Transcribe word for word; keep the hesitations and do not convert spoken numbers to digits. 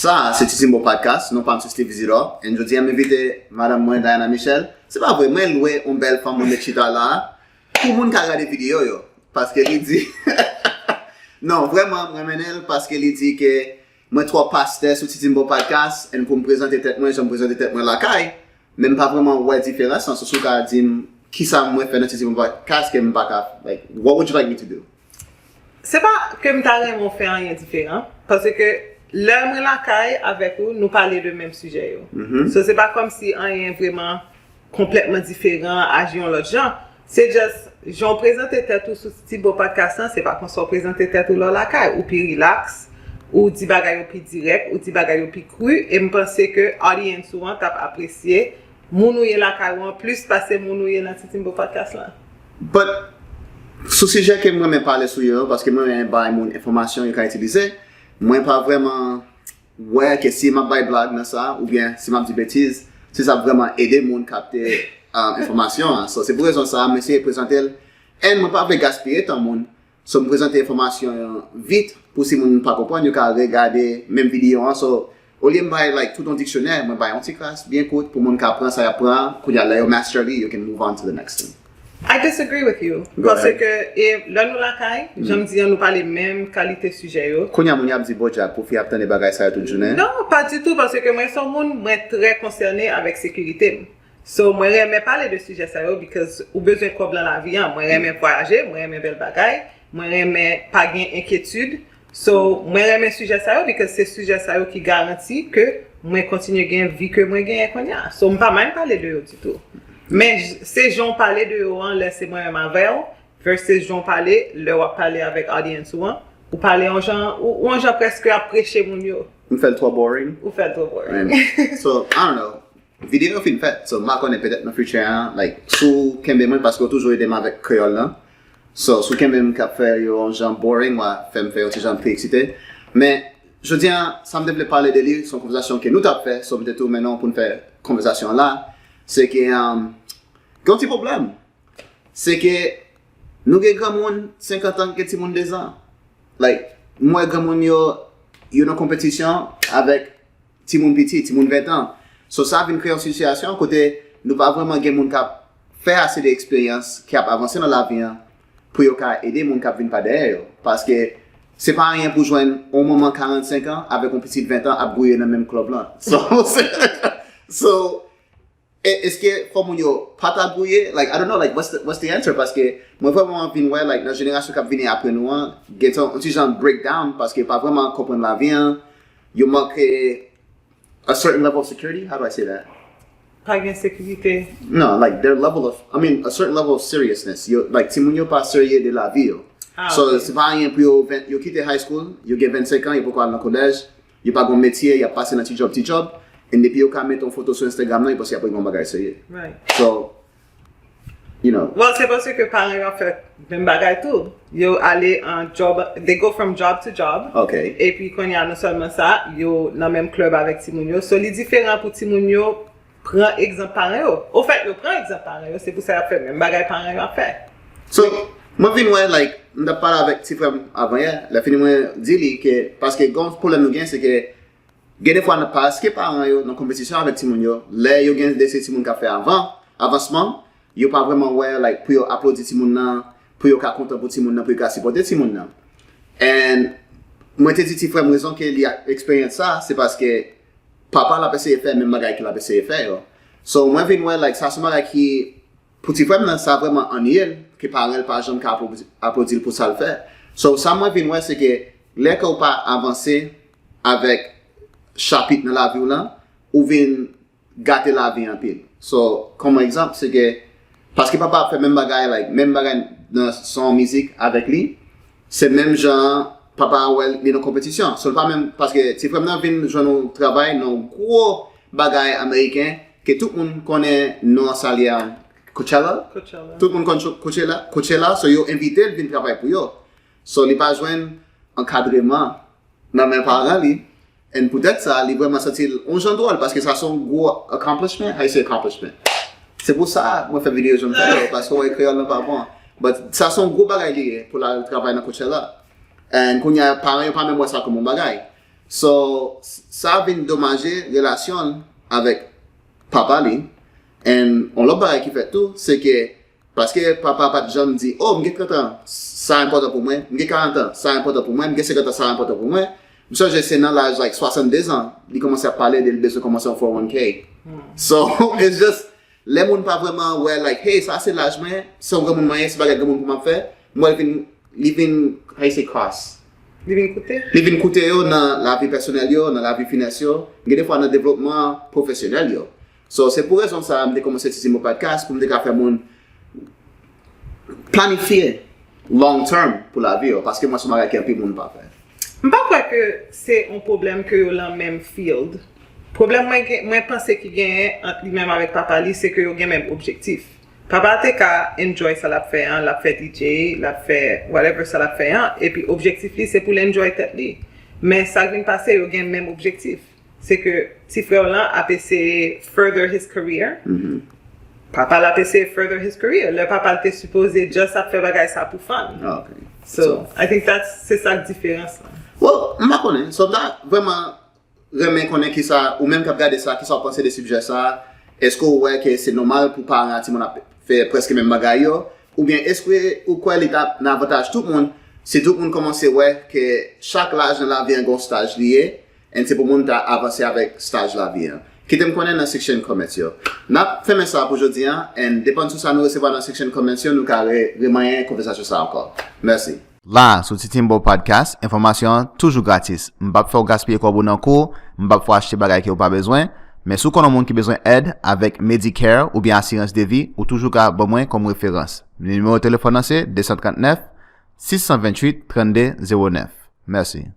Sa a se Titimbo Podcast, non pa m se Steve Isidore, and jodi a m envite madanm mwen, Diana Michel. Se pa vre, mwen lwe yon bèl fanm mwen met chita la a pou moun ka gade videyo yo, paske li di, non, vrèman, mwen renmen l paske li di ke mwen twò pastè sou Titimbo Podcast, and pou m prezante tèt mwen, jan m prezante tèt mwen lakay, men m pa vrèman wè diferans lan, so si w ka di m kisa mwen fè nan Titimbo Podcast ke m pa ka, like, what would you like me to do? Se pa ke m ta renmen w fè anyen diferan, paske lè mwen lakay avèk ou, nou pale de menm sijè yo. So se pa kòmsi anyen vrèman konplètman diferan, aji yon lòt jan. Se just jan w prezante tèt ou sou Tibo Podcast lan, se pa konsa w prezante tèt ou lè w lakay. Ou pi relax, ou di bagay yo pi dirèk, ou di bagay yo pi kri, e m panse ke audience ou an t ap apresye moun ou ye lakay ou an plis pase moun ou ye nan Titimbo Podcast lan. But sou sijè ke m renmen pale sou yo, paske mwen renmen bay moun enfòmasyon yo ka itilize, mwen pa vrèman wè ke si m ap bay blag nan sa, oubyen si m ap di betiz, si sa ap vrèman ede moun kapte um, enfòmasyon an. So, se pou rezon sa a, m eseye prezante l. And mwen pa vle gaspiye tan moun. So, m prezante enfòmasyon an vit pou si moun pa konprann, yo ka regade menm videyo an. So, olye m bay like tout yon diksyonè, mwen bay yon ti kras byen kout pou moun ka pran sa y ap pran an. Kounye a lè yo master li, you can move on to the next thing. I disagree with you. Go ahead. Paske e, lè nou lakay, jan m di an, nou pale menm kalite sijè yo. Kounye a moun yo ap di bodjak pou fi ap tande bagay sa yo tout jounen. Non, pa ditou, paske mwen se yon moun, mwen trè konsène avèk sekirite m. So, mwen renmen pale de sijè sa yo because ou bezwen kòb lan lavi an. Mwen renmen vwayaje, mwen renmen bèl bagay, mwen renmen pa gen enkyetid. So, mwen renmen sijè sa yo because se sijè sa yo ki garanti ke mwen kontinye gen vi ke mwen genyen kounye a. So, m pa mind pale de yo ditou. Men j- se jan w pale de yo an lè se mwen menm avè w versus jan w pale lè w ap pale avèk audience ou an. Ou pale yon jan, ou, ou yon jan prèske ap preche moun yo. M fè l twò boring. Ou fè l twò boring. Man. So, I don't know. Videyo yo fin fèt. So, m pa konnen petèt nan future an, like, si w kenbe mwen, paske w toujou ede m avèk kreyòl lan. So, si w kenbe m k ap fè yo yon jan boring, w a fè m fè yon ti jan pi eksite. Men, jodi a, sa m te vle pale de li, se yon konvèsasyon ke nou t ap fè, so m te tou mennen w pou n fè konvèsasyon an la. Se ke, um, gen yon ti pwoblèm. Se ke nou gen granmoun senkant an, gen timoun de zan. Like, m wè granmoun yo, yo nan konpetisyon avèk timoun piti, timoun ven an. So, sa vin kreye yon sitiyasyon kote nou pa vrèman gen moun k ap fè ase de eksperyans, k ap avanse nan lavi an, pou yo ka ede moun k ap vin pa dèyè yo. Paske se pa anyen pou jwenn yon manman karannsenk an avèk yon pitit ven an ap gouye nan menm klèb lan. So, se- so e, eske fò moun yo pa ta gouye? Like, I don't know, like, what's the, what's the answer? Paske mwen vrèman vin wè, like, nan jenerasyon k ap vini apre nou an, gen yon ti jan breakdown, paske yo pa vrèman konprann lavi an, yo manke a certain level of security. How do I say that? Pa gen sekirite. No, like, their level of, I mean, a certain level of seriousness. Yo, like, timoun yo pa serye de lavi yo. Ah, So, ok. Se pa anyen pou yo, ven- yo kite high school, yo gen vennsenk an, yo poko al nan kolèj, yo pa gon metye, y ap pase nan ti job, ti job, and depi yo ka mete yon foto sou Instagram nan, yo panse y ap regle yon bagay serye. Right. So, you know, Well, se paske paran yo ap fè menm bagay tou. Yo ale an job, they go from job to job. Ok. Epi kounye a non sèlman sa, yo nan menm klèb avèk timoun yo. So li diferan pou timoun yo pran egzanp paran yo. Ofèt, yo pran egzanp paran yo, se pou sa y ap fè menm bagay paran yo ap fè. So, mwen vin wè, like, m t ap pale avèk ti frè m avan yè, lè fini mwen di li ke, paske gon pwoblèm nou gen, se ke gen de fwa, paske paran yo nan konpetisyon avèk timoun yo, lè yo gen de se timoun k ap fè avan, avansman, yo pa vrèman wè, like, pou yo aplodi timoun nan, pou yo ka kontan pou timoun nan, pou yo ka sipòte timoun nan. And mwen te di ti frè m rezon ke li ak eksperyans sa, se paske papa l ap eseye fè menm bagay ke l ap eseye fè yo. So, mwen vin wè, like, sa se yon bagay ki, pou ti frè m nan, sa vrèman annuye l, ke paran l pa janm ka aplo- aplodi l pou sa l fè. So, sa mwen vin wè, se ke lè ke w pa avanse avèk chapit nan lavi w lan, ou vin gate lavi anpil. So, kòm egzanp, se ke, paske papa ap fè menm bagay, like, menm bagay nan son mizik avèk li, se menm jan papa a wè li nan konpetisyon. So, l pa menm, paske ti frè m nan vin jwenn yon travay nan yon gwo bagay ameriken, ke tout moun konnen non sa li a, Coachella. Coachella. Tout moun konn Cho- Coachella, Coachella, so yo envite l vin travay pou yo. So, li pa jwenn ankadreman nan men paran li. And poutèt sa, li vrèman santi l yon jan dwòl, paske sa se yon gwo accomplishment. How you say accomplishment? Se pou sa mwen fè videyo jan m fè yo, paske w wè kreyòl lan pa bon. But sa se yon gwo bagay li ye pou l al travay nan Coachella. And kounye a, paran yo pa menm wè sa kòm yon bagay. So, sa vin domaje relasyon l avèk papa li. And yon lòt bagay ki fèt tou, se ke paske papa pa t janm di, oh, m gen trant an, sa enpòtan pou mwen, m gen karant an, sa enpòtan pou mwen, m gen senkant an, sa enpòtan pou mwen. M sonje se nan laj like swasanndez an, li kòmanse ap pale de l bezwen kòmanse yon four oh one k. So, it's just, lè moun pa vrèman wè like, hey, sa se laj mwen, se yon granmoun mwen ye, se bagay granmoun pou m ap fè, m wè l vin, li vin, how you say, cost? Li vin koute. Li vin koute yo nan lavi pèsonèl yo, nan lavi finans yo, gen defwa nan devlopman pwofesyonèl yo. So, se pou rezon sa a, m te kòmanse Ti Timbo Podcast pou m te ka fè moun planifye long term pou lavi yo, paske mwen se yon bagay ke anpil moun pa fè. M pa kwè ke se yon pwoblèm ke yo lan menm field. Pwoblèm mwen gen, mwen panse ki genyen ant li menm avèk papa li, se ke yo gen menm objektif. Papa te ka enjoy sa l ap fè an, l ap fè D J, l ap fè whatever sa l ap fè an, epi objektif li se pou l enjoy tèt li. Men sa k vin pase, yo gen menm objektif. Se ke ti frè w lan ap eseye further his career. Papa l ap eseye further his career. Lè papa l te sipoze just ap fè bagay sa pou fun. Ah, ok. So, I think that's, se sa k diferans lan. Well, m pa konnen. So, m ta vrèman renmen konnen kisa, ou menm k ap gade sa, kisa w panse de sijè sa a. Èske w wè ke se nòmal pou paran a timoun ap fè prèske menm bagay yo? Oubyen èske ou kwè li t ap nan avantaj tout moun si tout moun kòmanse wè ke chak laj nan lavi an gen yon staj li ye, and se pou moun ta avanse avèk staj lavi an? Kite m konnen nan section comments yo. N ap fèmen sa pou jodi an, and depann sou sa nou resevwa nan section comments yo, nou ka re, remanyen konvèsasyon sa ankò. Mèsi. La, sou Ti Timbo Podcast, enfòmasyon an toujou gratis. M p ap fè w gaspiye kòb ou nan kou, m p ap fè w achte bagay ke w pa bezwen, men si w konn yon moun ki bezwen èd avèk Medicare oubyen asirans de vi, ou toujou ka ban mwen kòm referans. Nimewo telefòn nan se de san trannèf, sis san venntuit, trannde zewo nèf. Mèsi.